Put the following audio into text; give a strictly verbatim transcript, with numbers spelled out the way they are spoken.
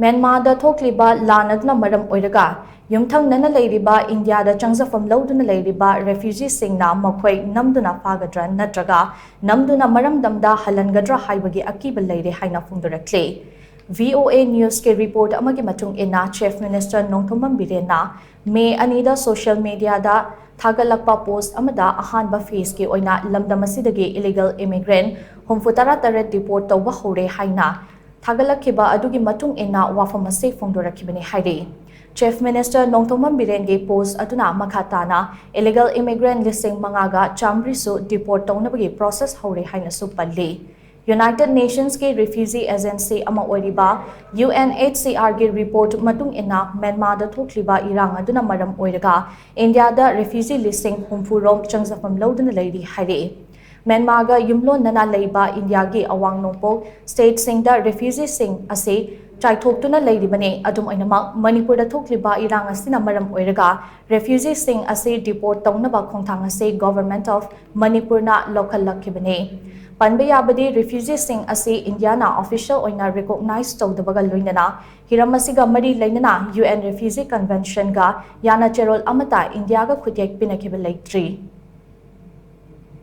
ꯃ꯭ꯌꯥꯟꯃꯥꯔꯗ ꯊꯣꯛꯂꯤꯕ ꯂꯥꯟ ꯑꯗꯨꯅ ꯃꯔꯝ ꯑꯣꯏꯔꯒ ꯌꯨꯝꯊꯪꯅꯅ ꯂꯩꯔꯤꯕ ꯏꯟꯗꯤꯌꯥꯗ ꯆꯪꯖꯐꯝ ꯂꯧꯗꯨꯅ ꯂꯩꯔꯤꯕ ꯔꯦꯐ꯭ꯌꯨꯖꯤꯁꯤꯡꯅ ꯃꯈꯣꯏ ꯅꯝꯗꯨꯅ ꯐꯥꯒꯗ꯭ꯔꯥ ꯅꯠꯇ꯭ꯔꯒ ꯅꯝꯗꯨꯅ ꯃꯔꯝꯗꯝꯗ ꯍꯜꯍꯟꯒꯗ꯭ꯔꯥ ꯍꯥꯏꯕꯒꯤ ꯑꯀꯤꯕ ꯂꯩꯔꯦ ꯍꯥꯏꯅ ꯐꯣꯡꯗꯣꯔꯛꯂꯤ꯫ ꯚꯤ ꯑꯣ ꯑꯦ ꯅ꯭ꯌꯨꯁꯀꯤ ꯔꯤꯄꯣꯔꯠ ꯑꯃꯒꯤ ꯃꯇꯨꯡ ꯏꯟꯅ, ꯆꯤꯐ ꯃꯤꯅꯤꯁꯇꯔ ꯅꯣꯡꯊꯣꯝꯕꯝ ꯕꯤꯔꯦꯟꯅ ꯃꯦ ꯑꯅꯤꯗ ꯁꯣꯁꯤꯌꯦꯜ ꯃꯤꯗꯤꯌꯥꯗ ꯊꯥꯒꯠꯂꯛꯄ ꯄꯣꯁ ꯑꯃꯗ ꯑꯍꯥꯟꯕ ꯐꯦꯖꯀꯤ ꯑꯣꯏꯅ ꯂꯝꯗꯝ ꯑꯁꯤꯗꯒꯤ ꯏꯂꯤꯒꯦꯜ ꯏꯃꯤꯒ꯭ꯔꯦꯟ ꯍꯨꯝꯐꯨ ꯇꯔꯥ ꯇꯔꯦꯠ ꯗꯤꯄꯣꯔꯠ ꯇꯧꯕ ꯍꯧꯔꯦ ꯍꯥꯏꯅ ꯊꯥꯒꯠꯂꯛꯈꯤꯕ ꯑꯗꯨꯒꯤ ꯃꯇꯨꯡ ꯏꯟꯅ ꯋꯥꯐꯝ ꯑꯁꯤ ꯐꯣꯡꯗꯣꯔꯛꯈꯤꯕꯅꯤ ꯍꯥꯏꯔꯤ꯫ ꯆꯤꯐ ꯃꯤꯅꯤꯁꯇꯔ ꯅꯣꯡꯊꯣꯝꯕꯝ ꯕꯤꯔꯦꯟꯒꯤ ꯄꯣꯁ ꯑꯗꯨꯅ ꯃꯈꯥ ꯇꯥꯅ ꯏꯂꯤꯒꯦꯜ ꯏꯃꯤꯒ꯭ꯔꯦꯟ ꯂꯤꯁꯤꯡ ꯃꯉꯥꯒ ꯆꯥꯃꯔꯤꯁꯨ ꯗꯤꯄꯣꯔꯠ ꯇꯧꯅꯕꯒꯤ ꯄ꯭ꯔꯣꯁꯦꯁ ꯍꯧꯔꯦ ꯍꯥꯏꯅꯁꯨ ꯄꯜꯂꯤ꯫ ꯌꯨꯅꯥꯏꯇꯦꯗ ꯅꯦꯁꯟꯁꯀꯤ ꯔꯤꯐ꯭ꯌꯨꯖꯤ ꯑꯦꯖꯦꯟꯁꯤ ꯑꯃ ꯑꯣꯏꯔꯤꯕ U N H C ꯑꯥꯔꯒꯤ report ꯃꯇꯨꯡ ꯏꯟꯅ, ꯃ꯭ꯌꯥꯟꯃꯥꯔꯗ ꯊꯣꯛꯂꯤꯕ ꯏꯔꯥꯡ ꯑꯗꯨꯅ ꯃꯔꯝ ꯑꯣꯏꯔꯒ ꯏꯟꯗꯤꯌꯥꯗ ꯔꯤꯐ꯭ꯌꯨꯖꯤ ꯂꯤꯁꯤꯡ ꯍꯨꯝꯐꯨ ꯔꯣꯝ ꯆꯪꯖꯐꯝ ꯂꯧꯗꯨꯅ ꯂꯩꯔꯤ ꯍꯥꯏꯔꯛꯏ꯫ ꯃ꯭ꯌꯥꯟꯃꯥꯔꯒ ꯌꯨꯝꯂꯣꯟꯅꯅ ꯂꯩꯕ ꯏꯟꯗꯤꯌꯥꯒꯤ ꯑꯋꯥꯡ ꯅꯣꯡꯄꯣꯛ ꯁ꯭ꯇꯦꯠꯁꯤꯡꯗ ꯔꯤꯐ꯭ꯌꯨꯖꯤꯁꯤꯡ ꯑꯁꯤ ꯆꯥꯏꯊꯣꯛꯇꯨꯅ ꯂꯩꯔꯤꯕꯅꯤ꯫ ꯑꯗꯨꯝ ꯑꯣꯏꯅꯃꯛ, ꯃꯅꯤꯄꯨꯔꯗ ꯊꯣꯛꯂꯤꯕ ꯏꯔꯥꯡ ꯑꯁꯤꯅ ꯃꯔꯝ ꯑꯣꯏꯔꯒ ꯔꯤꯐ꯭ꯌꯨꯖꯤꯁꯤꯡ ꯑꯁꯤ ꯗꯤꯄꯣꯔꯠ ꯇꯧꯅꯕ ꯈꯣꯡꯊꯥꯡ ꯑꯁꯤ ꯒꯣꯚꯔꯟꯃꯦꯟꯠ ꯑꯣꯐ ꯃꯅꯤꯄꯨꯔꯅ ꯂꯧꯈꯠꯂꯛꯈꯤꯕꯅꯤ꯫ ꯄꯟꯕ ꯌꯥꯕꯗꯤ, ꯔꯤꯐ꯭ꯌꯨꯖꯤꯁꯤꯡ ꯑꯁꯤ ꯏꯟꯗꯤꯌꯥꯅ ꯑꯣꯐꯤꯁꯤꯌꯦꯜ ꯑꯣꯏꯅ ꯔꯤꯀꯣꯒꯅꯥꯏꯖ ꯇꯧꯗꯕꯒ ꯂꯣꯏꯅꯅ ꯍꯤꯔꯝ ꯑꯁꯤꯒ ꯃꯔꯤ ꯂꯩꯅꯅ ꯌꯨ ꯑꯦꯟ ꯔꯤꯐ꯭ꯌꯨꯖꯤ ꯀꯟꯚꯦꯟꯁꯟꯒ ꯌꯥꯅꯆꯦꯔꯣꯜ ꯑꯃꯠꯇ ꯏꯟꯗꯤꯌꯥꯒ ꯈꯨꯠꯌꯦꯛ ꯄꯤꯅꯈꯤꯕ ꯂꯩꯇ꯭ꯔꯤ꯫